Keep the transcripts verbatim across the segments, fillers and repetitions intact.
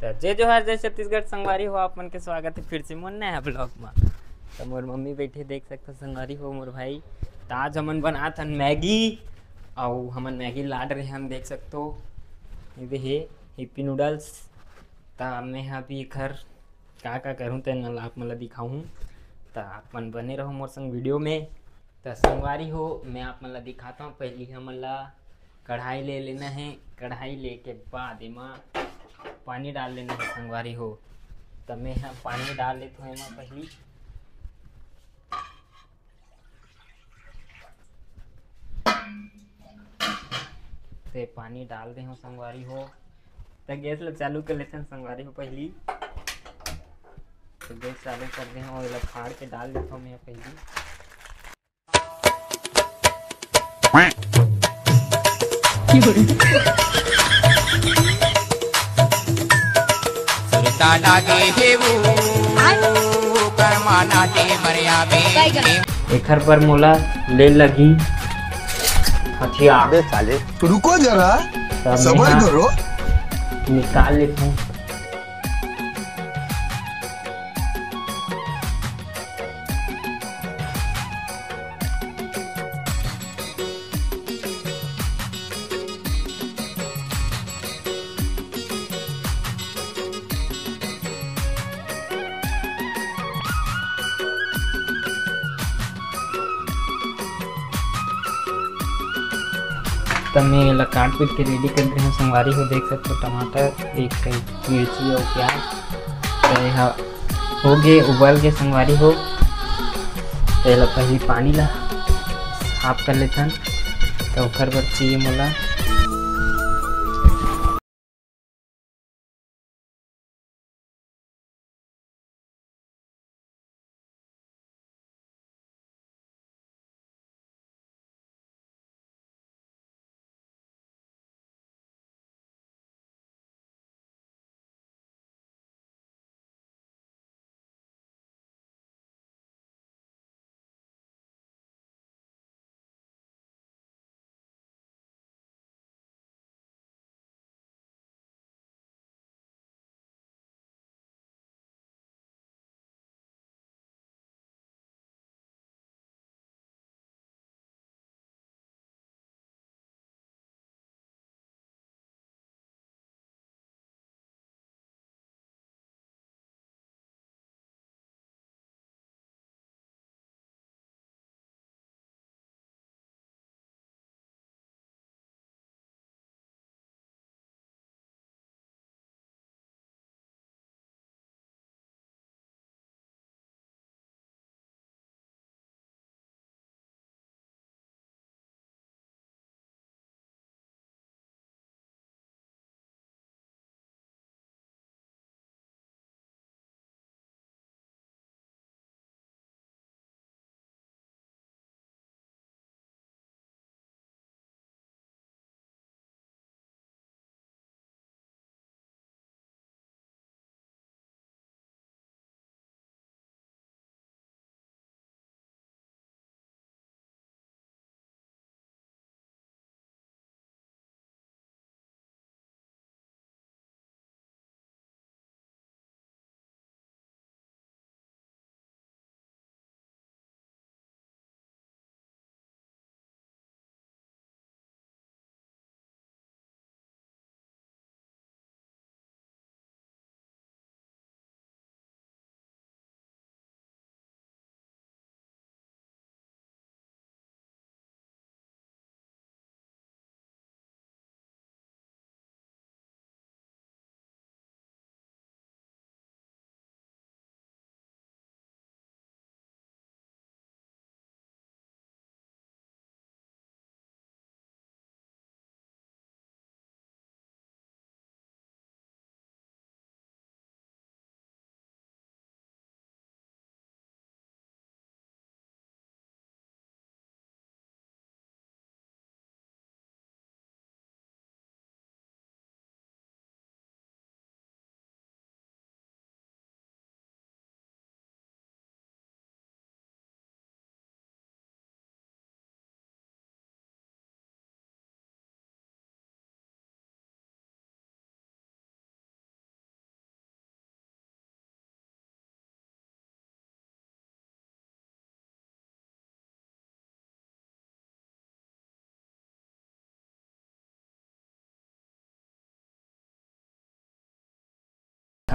त जय जोहार, जय छत्तीसगढ़ संगवारी हो, आप मन के स्वागत हे फिर से मोर नया vlog म। त मोर मम्मी बइठे देख सकथो संगवारी हो, मोर भाई। त आज हमन बनात हन मैगी, अउ हमन मैगी लाड रहे हन, देख सकथो। ये हे Happy Noodles। त मैं ह अभी एखर का का करहूँ तेन ल आप मन ल दिखाहूँ। त आप मन बने रहो मोर संग video में। त संगवारी हो, मैं आप मन ल दिखाता हूँ। पहली हमन ल कढ़ाई ले लेना है। कढ़ाई लेके बाद एमा पानी डाल लेना है संगवारी हो। त मैं ह पानी डाल लेत हूँ एमा पहली। ते पानी डाल दे हो संगवारी हो। त गैस ल चालू कर लेथन संगवारी हो पहली। त गैस चालू कर दे हो, एला फाड़ के डाल देथव मैं पहली। सुरता लागे हे वो, करमाना के मरिया में। एखर बर मोला ले लगही हथियार। अबे साले। रुको जरा, तब सबर मेंहा करो। निकाल लेथंव। त मैं एला काट पीट के ready कर दे हूँ संगवारी हो। देख सकथो टमाटर, एक कई मिर्ची अउ प्याज। त एहा हो गे, उबल गे संगवारी हो। त एला पहली पानी ला साफ कर लेथन। त ओखर बर चाहिए मोला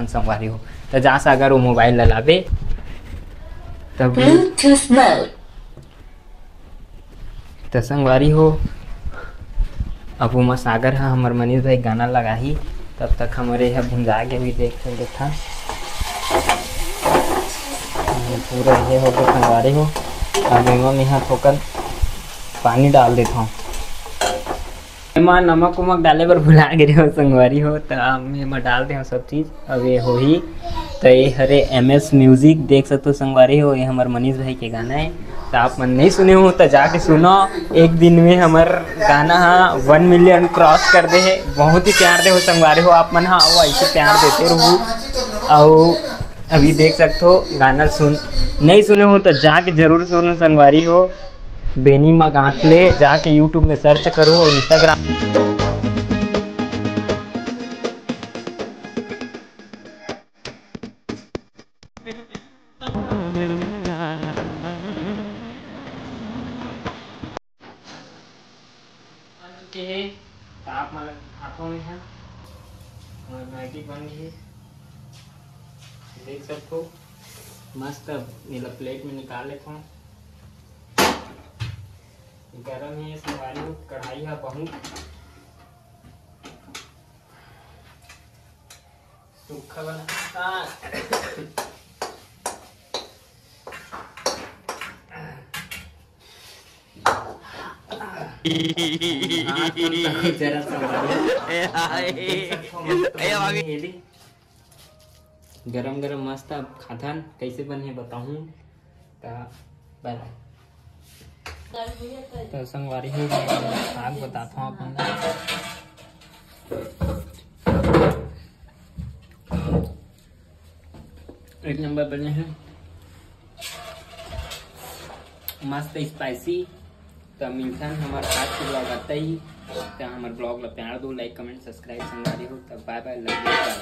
संगवारी हो। त जा सागर, वो मोबाइल ला लाबे तब। Bluetooth mode। त संगवारी हो, अब ओमा सागर ह हमर मनीष भाई गाना लगाही, तब तक हमर ये ह भुंजा के भी देख सकत हन। पूरा ये हो गए संगवारी हो। अब एमा मेंहा थोकन पानी डाल देथव। एमा नमक उमक डाले बर भुला गे हो संगवारी हो, त अब एमा डाल दे हो सब चीज। अब ये होही, त ये हरे एम एस म्यूजिक, देख सकते हो संगवारी हो, ये हमर मनीष भाई के गाना है। त आप मन नहीं सुने हो त जाके सुनो। एक दिन में हमर गाना हा वन मिलियन क्रॉस कर दे है। बहुत ही प्यार दे हो संगवारी हो आप मन हा, अउ ऐसे प्यार देते रहू। अउ अभी देख सकते हो गाना सुन, नहीं सुने हो त जाके जरूर सुनो संगवारी हो। बेनी मगात ले जाके YouTube में सर्च करो और Instagram। के हे, त आप मन ल दिखाथव मैं ह। हमर मैगी बन गे हे, देख सकथव। मस्त, एला प्लेट में निकाल लेथव। गरम हे संगवारी हो, कढ़ाई ह बहुत सूखा बना। जरा सा ए, हाय। ए, भाभी। गरम गरम मस्त अब खाथन, कैसे बने बताहूँ। त बाय बाय। त संगवारी हो, साग बताथव अपन ला। एक नंबर बने हे, मस्त स्पाइसी। त मिलथन हमर आज के ब्लॉग अतका ही। त हमर ब्लॉग ला प्यार दो, लाइक, कमेंट, सब्सक्राइब संगवारी हो। त बाय बाय, लव यू।